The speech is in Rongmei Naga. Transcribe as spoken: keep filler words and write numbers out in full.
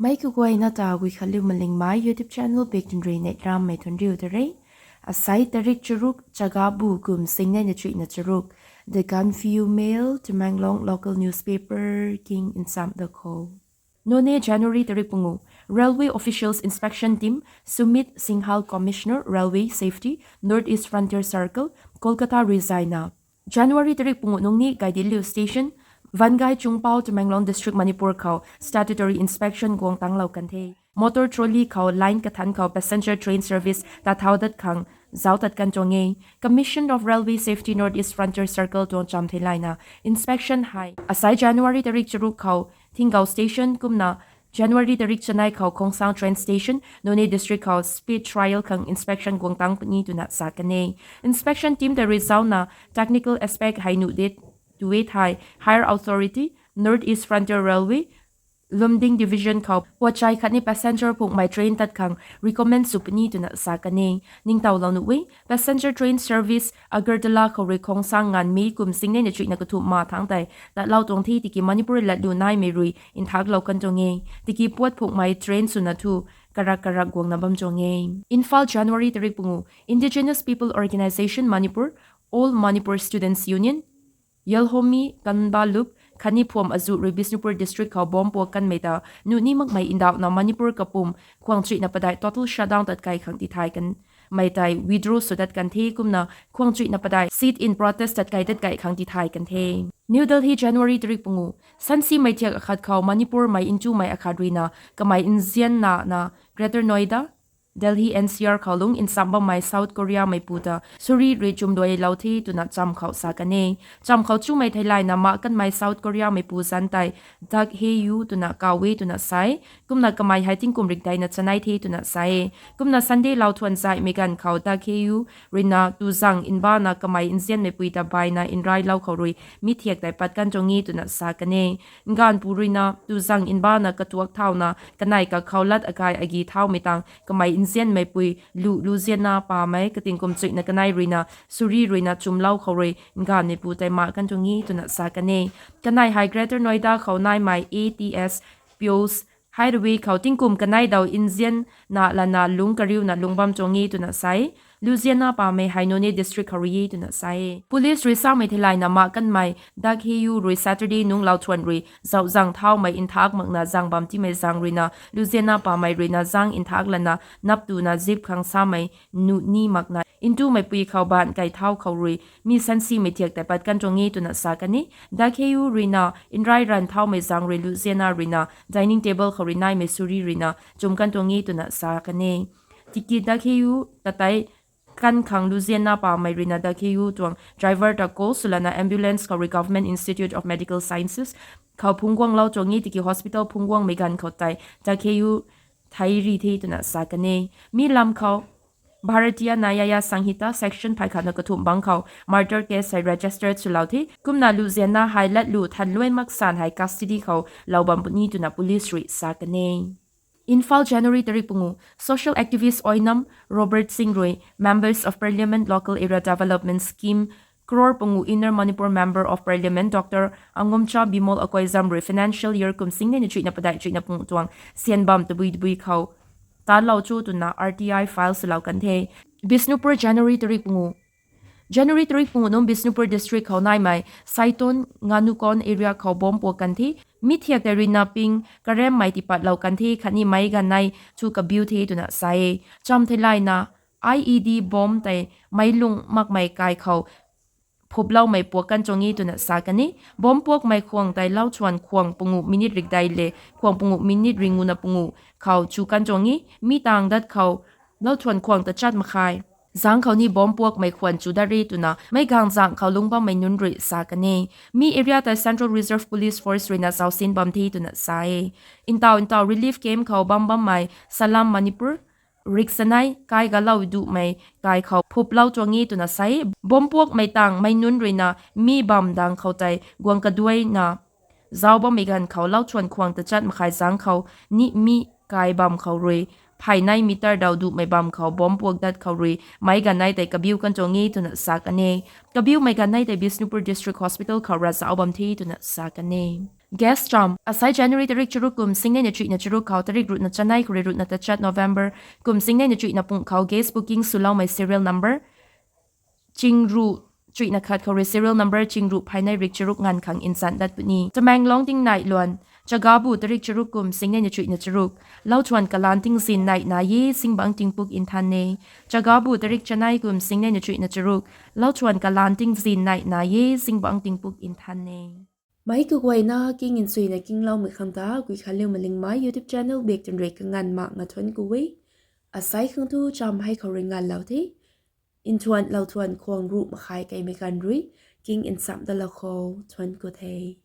Meic kaguayna ta Guikhanliu Malingmei YouTube channel bik tun rui neihrammei thuanriu ta re. Asai tarik charuk, Chaga bu kum singnei na chuihna charuk. The Gaanphiu Mail, Tamenglong local newspaper king nsam da khou. Noney, January tarik pungu. Railway officials inspection team Sumit Singhal, Commissioner Railway Safety, North East Frontier Circle, Kolkata rui zayna January tarik pungu nungc ni Gaidinliu Station, Vangai Chungpao, Tamenglong District, Manipur khou statutory inspection guang tanglou kan the. Motor trolley khou line kathanc khou passenger train service ta thau dat khang zauc tat kan tuang e. Commission of Railway Safety North East Frontier Circle tuang cham thei layna inspection hei asai January tarik charuk khou Thingau Station kumna January tarik chanei khou Khongsang train station, Noney District khou speed trial khang inspection guang tang puni twna sa kan e. Inspection team ta rui zaucna technical aspect hei nuh de twe thei higher authority, North East Frontier Railway, Lumding Division khou puatchai khatni passenger phungmei train tat khang recommend sw puni twna sa kan e. Ningtowlou nuh e, passenger train service Agartala khou rui Khongsang nganv May kum singnei na chuihna kathumh ma thangc tei tatlou tuang the tiki Manipur latlu naimei rui nthaklou kan tuang e. Tiki puat phungmei train swna thu karak karak guangna bam tuang e. Imphal, January tarik pungu. Indigenous People Organisation Manipur, All Manipur Students Union, Yalhomi Kanba Lup khatni Phuam Azuh rui Bishnupur District khou bomb puak kanmei ta nuh ni makmei ndauhna Manipur kapwm khwang chuihna padeih total shutdown tat kai khang tithay kanmei tei withdraw sw dat kan the kumna khwang chuihna padeih sit-in protest tat kai dat kai khang tithay kan the. New Delhi, January tarik pungu. Sansimei thiak akhat khou Manipur mei ntumei akhat ruina kamei nzianna na Greater Noida, Delhi N C R khou lungc nsam bammei South Korea meipu ta suri rui chumduailou the twna cham khou sa kan e. Cham khou chumei theilayna mak kanmei South Korea meipu zanc tei Dak Hee-yu twna kaw e twna sa e. Kumna kamei hei tingkum rikdeina chanei the twna sa e. Kumna Sunday lauthuan zaihmei ganv khou Dak Hee-yu ruina tuzang nbana kamei nzianmeipui ta baina nrailou khou rui mi thiak tei pat kan tuang e twna sa kan e. Nganvpu ruina tuzang nbana katuak thauna kanei kakhou lat akai agi thaumei tang kamei nzianmeipui lu luzianna pamei katingkum chuihna kanei ruina suri ruina chumlou khou rui nganvmeipu tei mak kan tuang e twna sa kan e. Kanei hei Greater Noida khou naimei A T S Piyush Highway khou tingkum kanei dau nzianna lana lungc kariuna lungc bam tuang e twna sa e. Luzianna pamei hei Noney District khou rui e twna sa e. Police rui samei theilayna mak kanmei Dak Hee-yu rui Saturday nungc lauthuan rui zauhzang thaumei nthak makna zang bam timei zaeng ruina luzianna pamei ruina zaeng nthak lana naptuna zip khang samei nuh ni makna ntumei pui khou baanc kai thau khou rui mi sansimei thiak tei pat kan tuang e twna sa kan e. Dak Hee-yu ruina nrai ranv thaumei zaeng rui luzianna ruina dining table khou rui naimei suri ruina chum kan tuang e twna sa kan e. Tiki Dak Hee-yu ta tei kan khang luzianna pamei ruina Dak Hee-yu tuang driver ta call swlana ambulance khou rui Government Institute of Medical Sciences khou phungc guanglou tuang e tiki hospital phungc guangmei ganv khou tei Dak Hee-yu thei ri the twna sa kan e. Mi lam khou Bharatiya Nyaya Sanhita section phay khatna kathumh bang khou murder case hei registered swlou the. Kumna luzianna hei latlu thanluai maksan hei custody khou lou bam puni twna police rui sa kan e. Imphal, January tarik pungu. Social activist Oinam Robert Singh rui Members of Parliament Local Area Development Scheme crore pungu Inner Manipur Member of Parliament Doctor Angomcha Bimol Akoijam rui financial year kum singnei na chuihna padeih chuihna pungu tuang syan bam tabui tabui khou tanlou cho twna R T I file swlou kan the. Bishnupur, January tarik pungu. January tarik pungu nungc Bishnupur District khou naimei Saiton Nganukon area khou bomb puak kan the. Mi thiak tei ruina ping karemmei tipatlou kan the khatni meic ganv nei thu kabiu the twna sa e. Cham theilayna I E D bomb tei meic lung makmei kai khou phuploumei puak kan tuang e twna sa kan e. Bomb puakmei khwang tei lauthuan khwang pungu minute rikdei le khwang pungu minute ringuna pungu khou chu kan tuang e. Mi tang dat khou lauthuan khwang tachat makhai zaeng khou ni bomb puakmei khwan chu dat re twna meic ganv zaeng khou lungc bammei nunc rui sa kan e. Mi area tei Central Reserve Police Force ruina zausin bam the twna sa e. Ntaw ntaw relief camp khou bam bammei Salam Manipur, Riksanei kai galou duhmei kai khou phuplou tuang e twna sa e. Bomb puakmei tangmei nunc ruina mi bam dang khou tei guang kaduaina zauc bammei ganv khou lauthuan khwang tachat makhai zaeng khou ni mi kai bam khou rui pheynei meter daw duhmei bam khou bomb puak dat khou rui meic ganv nei tei kabiu kan tuang e twna sa kan e. Kabiumei ganv nei tei Bishnupur District Hospital khou ravzauc bam the twna sa kan e. Gas chamv. Asai January tarik charuk kum singnei na chuihna charuk khou tarik ruhna chanei khou rui ruhna tachat November kum singnei na chuihna pung khou gas booking swloumei serial number chingruh chuihna khat khou rui serial number chingruh phaynei rik charuk nganv khang nchan dat puni. Tamenglong tingnai luan. Chagabu tarik charuk kum singnei na chuihna charuk, lauchuan kalan tingzin nai na e, zingbangc tingpuk nthan e. Chagabu tarik chanei kum singnei na chuihna charuk, lauchuan kalan tingzin nai na e, zingbangc tingpuk nthan e. Meic kaguayna king nchuina kingloumei khang ta Guikhanliu Malingmei YouTube channel bak twn rui kanganv mak nga thuanc ku e. Asai khang tu chamv hei khou rui nganvlou the. Nthuan lauchuan khwang ruh makhai kaimei ganv rui king nchamh dalou khou thuanc ku the.